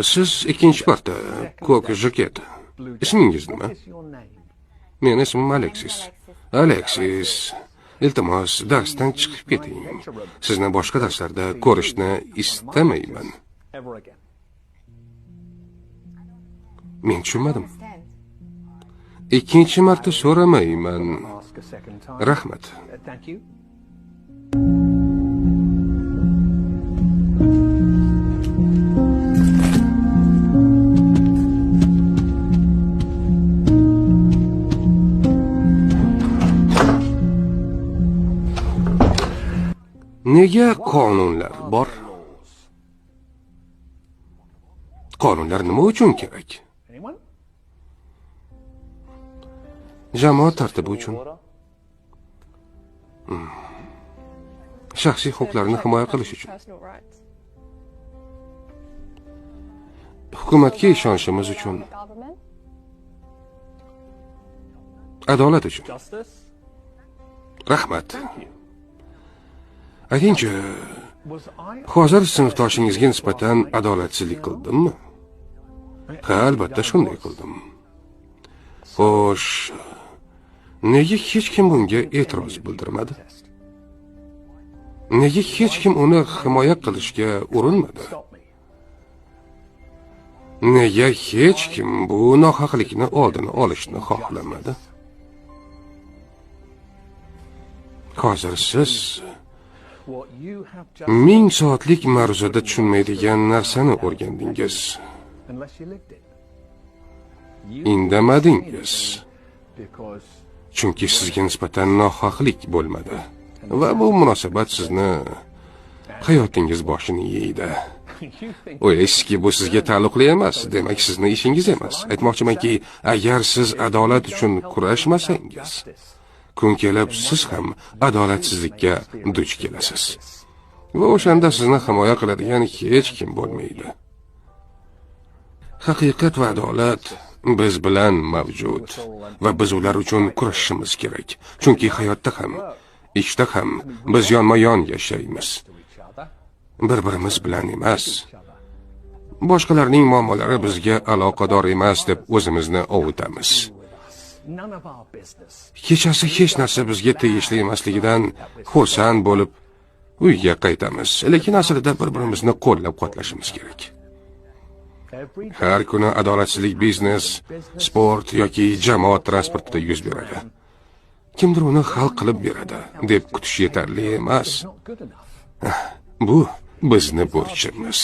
Siz ikkinchi parta, ko'k jaket. Ismingiz nima? Meni ismim Aleksis. Aleksis, iltimos, darsdan chiqib keting. Sizni boshqa darslarda ko'rishni istamayman. Men tushunmadim. Ikkinchi marta so'ramayman. Rahmat. Nega qonunlar bor? Qonunlar nima uchun kerak? Jamoat tartibi uchun. Shaxsiy huquqlarni himoya qilish uchun. Hukumatga ishonishimiz uchun. Adolat uchun. Rahmat. Aytingchi, hozir sinfdoshingizga nisbatan adolatsizlik qildimmi? Ha, albatta shunday qildim. Xo'sh, nega hech kim bunga e'tiroz bildirmadi? Nega hech kim uni himoya qilishga urinmadi? Nega hech kim bu nohaqlikni oldini olishni xohlamadi? Hozir siz 1000 soatlik ma'ruzada tushunmaydigan narsani o'rgandingiz. Indamadingiz. Chunki sizga nisbatan nohaqlik bo'lmadi va bu munosabat sizni hayotingiz boshini yeydi. O'ylaysizki, bu sizga taalluqli emas, demak sizni ishingiz emas. Aytmoqchimanki, agar siz adolat uchun kurashmasangiz, kun kelib siz ham adolatsizlikka duch kelasiz. Va o'shanda sizni himoya qiladigan hech kim bo'lmaydi. Haqiqat va adolat biz bilan mavjud va biz ular uchun kurashishimiz kerak. Chunki hayotda ham, ishda ham biz yonma-yon yashaymiz. Bir-birimiz bilan emas. Boshqalarning muammolari bizga aloqador emas deb o'zimizni ovutamiz. Kechasi hech narsa bizga tegishli emasligidan xursand bo'lib uyga qaytamiz. Lekin aslida bir-birimizni qo'llab-quvvatlashimiz kerak. Har kuni adolatsizlik biznes, sport yoki jamoat transportida yuz beradi. Kimdir uni hal qilib beradi deb kutish yetarli emas. Bu bizni burchimiz.